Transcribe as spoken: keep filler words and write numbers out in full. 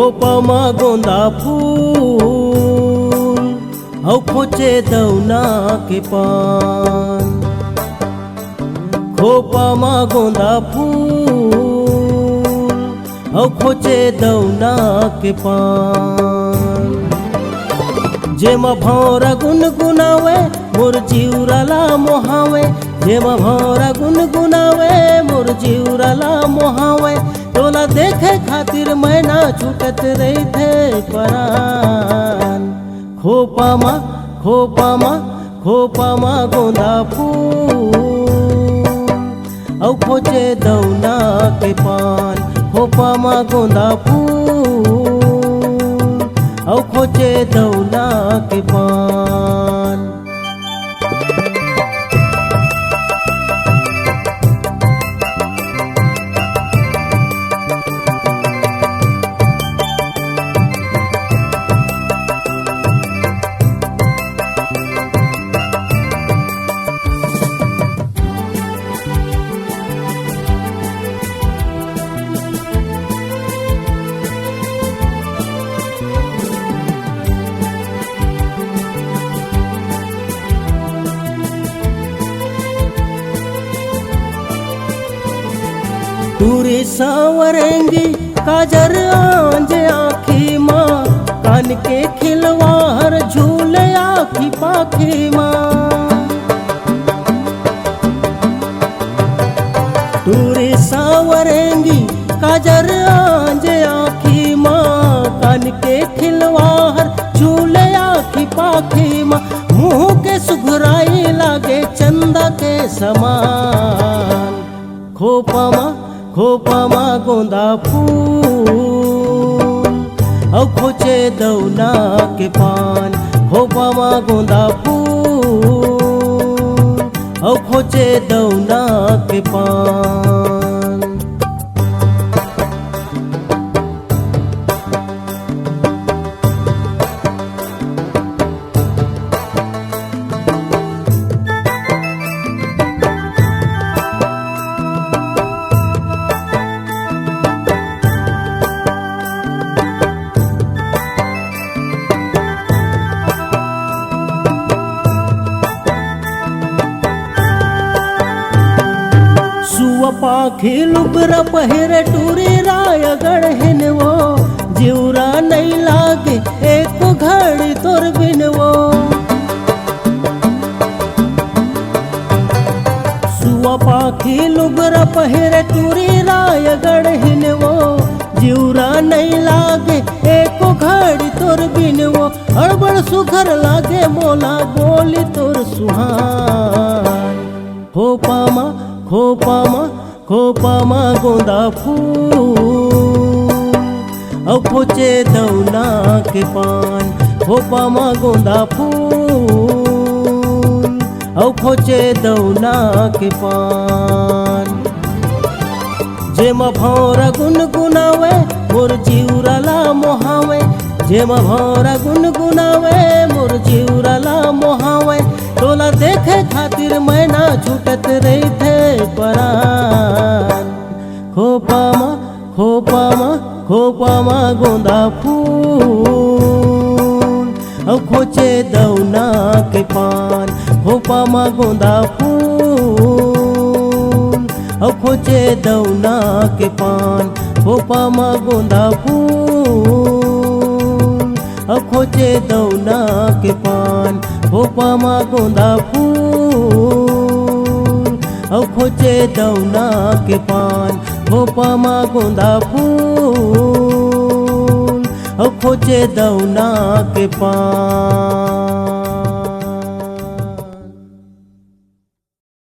खोपा म गोंदा फूल, अउ खोचे दौना के पान। खोपा म गोंदा फूल, अउ खोचे दौना के पान। जेमा भौंरा गुनगुनावे, मोर जिउरा ला मोहावे। जेमा भौंरा गुनगुनावे, मोर जिउरा ला मोहावे। तोला देखे खातिर मैना छूटत रहिथे परान। खोपा म, खोपा म, खोपा म गोंदा फूल, अउ खोचे दौना के पान। खोपा म गोंदा फूल, अउ खोचे दौना के पान। टूरी सांवरेंगी काजर आंज आँखी मा, कान के खिलवार झूले आँखी पाखी मा। टूरी सांवरेंगी काजर आंज आँखी मा, कान के खिलवार झूले आँखी पाखी मा। मुँह के सुघराई लागे चंदा के समान। खोपा मा, खोपा मा गोंदा फूल, अउ खोचे दौना के पान। खोपा मा गोंदा फूल, अउ खोचे दौना के पान। सुआ पाखी लुगरा पहिरे टूरी रायगढ़ हिन वो, जिउरा नइ लागे एको घड़ी तोर बिन वो। सुआ पाखी लुगरा पहिरे टूरी रायगढ़ हिन वो, जिउरा नइ लागे एको घड़ी तोर बिन वो। अड़बड़ सुघर लागे मोला बोली तोर सुहान। खोपा मा, खोपा मा, खोपा मा गोंदा फूल, अउ खोचे दौना के पान। खोपा मा गोंदा फूल, अउ खोचे दौना के पान। जेमा भौंरा गुनगुनावे, मोर जिउरा ला मोहावे। जेमा भौंरा गुनगुनावे, मोर जिउरा ला मोहावे। तोला देखे खातिर मैना छूटत रहिथे परान। खोपा मा, खोपा मा, खोपा मा गोंदा फूल, अउ खोचे दौना के पान। खोपा मा गोंदा फूल, अउ खोचे दौना के पान। खोपा मा गोंदा फूल, अउ खोचे दौना के पान। खोपा मा गोंदा फूल, अउ खोचे दौना के पान। खोपा मा गोंदा फूल, अउ खोचे दौना के पान।